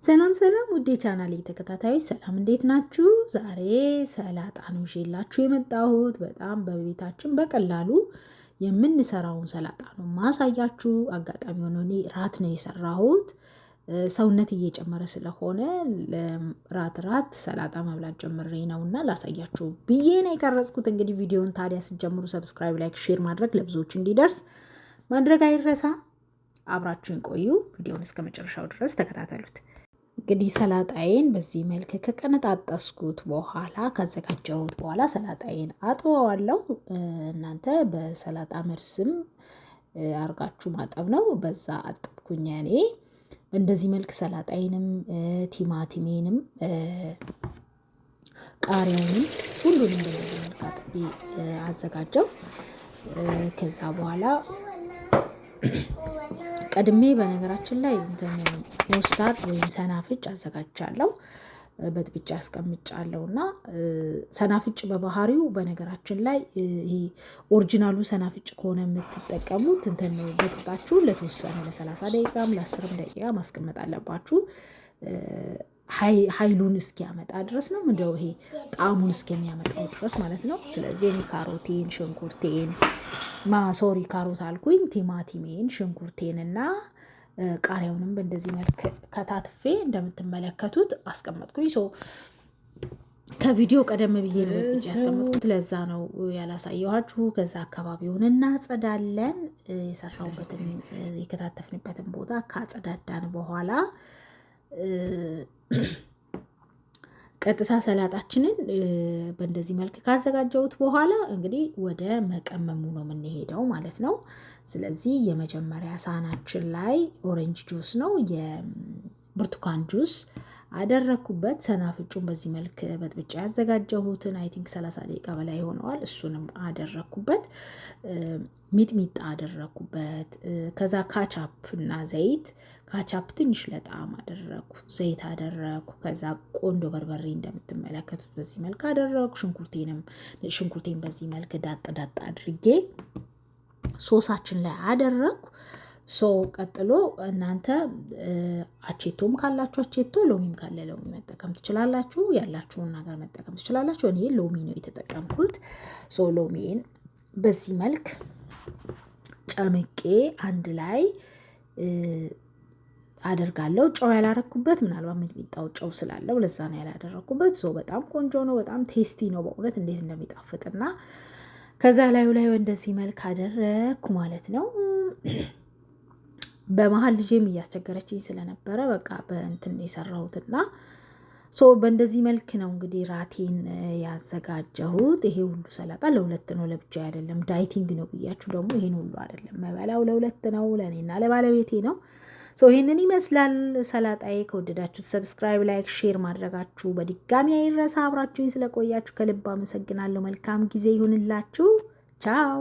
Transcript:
ሰላም ሰላም ውዴ ቻናል ተከታታዮች ሰላም እንዴት ናችሁ? ዛሬ ሰላጣ ነው ይዤላችሁ የመጣሁት። በጣም በቤታችን በቀላሉ የምንሰራውን ሰላጣ ነው ማሳያችሁ። አጋጣሚ ሆኖ እኔ ራት ነው የሰራሁት። ሰውነት እየጨመረ ስለሆነ ራት ራት ሰላጣ መብላት ጀምሬ ነውና ላሳያችሁ ብዬ ነው የቀረጽኩት። እንግዲህ ቪዲዮውን ታዲያ ስትጀምሩ subscribe፣ like፣ share ማድረግ ለብዙዎች እንዲደርስ ማድረግ አይረሳ። አብራችሁን ቆዩ። ቪዲዮውን እስከ መጨረሻው ድረስ ተከታተሉት። እንግዲህ ሰላጣዬን በዚህ መልክ ከቀነጣጠስኩት በኋላ፣ ካዘጋጀሁት በኋላ ሰላጣዬን አጥበዋለሁ። እናንተ በሰላጣ መርስም አርጋችሁ ማጠብ ነው። በዛ አጥብኩኝ እኔ። እንደዚህ መልክ ሰላጣዬንም፣ ቲማቲሜንም፣ ቃሪያውንም ሁሉንም በዚህ መልክ አጥቤ አዘጋጀው። ከዛ በኋላ ቀድሜ በነገራችን ላይ እንትን mustard ወይም ሰናፍጭ አዘጋጅቻለሁ፣ በጥብጬ አስቀምጫለሁ። እና ሰናፍጭ በባህሪው በነገራችን ላይ ይሄ original ኡ ሰናፍጭ ከሆነ የምትጠቀሙት እንትን በጥብጣችሁ ለተወሰነ ለ30 ደቂቃም ለ10ም ደቂቃ ማስቀመጥ አለባችሁ። ኃይሉን እስኪያመጣ ድረስ ነው፣ እንደው ይሄ ጣዕሙን እስከሚያመጣው ድረስ ማለት ነው። ስለዚህ እኔ ካሮቴን፣ ሽንኩርቴን፣ sorry፣ ካሮት አልኩኝ፣ ቲማቲሜን፣ ሽንኩርቴን እና ቃሪያውንም በእንደዚህ መልክ ከታትፌ እንደምትመለከቱት አስቀመጥኩኝ። So ከቪዲዮ ቀደም ብዬ ነው በጥብጬ ያስቀመጥኩት። ለዛ ነው ያላሳየኋችሁ። ከዛ አካባቢውን እናጸዳለን። የሰራሁበትን የከታተፍንበትን ቦታ ካጸዳዳን በኋላ ቀጥታ ሰላጣችንን በእንደዚህ መልክ ካዘጋጀሁት በኋላ እንግዲህ ወደ መቀመሙ ነው የምንሄደው ማለት ነው። ስለዚህ የመጀመሪያ ሳህናችን ላይ orange juice ነው፣ የብርቱካን ጁስ አደረግኩበት። ሰናፍጩን በዚህ መልክ በጥብጬ ያዘጋጀሁትን I think 30 ደቂቃ በላይ ሆነዋል። እሱንም አደረግኩበት። ሚጥሚጣ አደረግኩበት። ከዛ ካቻፕ እና ዘይት፣ ካቻፕ ትንሽ ለጣዕም አደረግኩ። ዘይት አደረግኩ። ከዛ ቆንዶ በርበሬ እንደምትመለከቱት በዚህ መልክ አደረግኩ። ሽንኩርቴን በዚህ መልክ ዳጥ ዳጥ አድርጌ ሶሳችን ላይ አደረግኩ። So ቀጥሎ እናንተ አቼቶም ካላችሁ አቼቶ፣ ሎሚም ካለ ሎሚ መጠቀም ትችላላችሁ። ያላችሁን ነገር መጠቀም ትችላላችሁ። እኔ ሎሚ ነው የተጠቀምኩት። So ሎሚን በዚህ መልክ ጨምቄ አንድ ላይ አደርጋለሁ። ጨው ያላረኩበት ምናልባት ሚጥሚጣው ጨው ስላለው ለዛ ነው ያላደረኩበት። So በጣም ቆንጆ ነው። በጣም tasty ነው በእውነት እንዴት እንደሚጣፍጥና ከዛ ላዩ ላይ እንደዚህ መልክ አደረግኩ ማለት ነው። በመሀል ልጄም እያስቸገረችኝ ስለነበረ በቃ በእንትን የሰራሁትና so በእንደዚህ መልክ ነው እንግዲህ ራቴን ያዘጋጀሁት። ይሄ ሁሉ ሰላጣ ለሁለት ነው፣ ለብቻ አይደለም። Dieting ነው ብያችሁ ደግሞ ይሄን ሁሉ አይደለም መበላው፣ ለሁለት ነው፣ ለእኔና ለባለቤቴ ነው። So ይሄንን ይመስላል ሰላጣዬ። ከወደዳችሁት subscribe፣ like፣ share ማድረጋችሁ በድጋሚ አይረሳ። አብራችሁኝ ስለቆያችሁ ከልብ አመሰግናለሁ። መልካም ጊዜ ይሁንላችሁ። ቻው።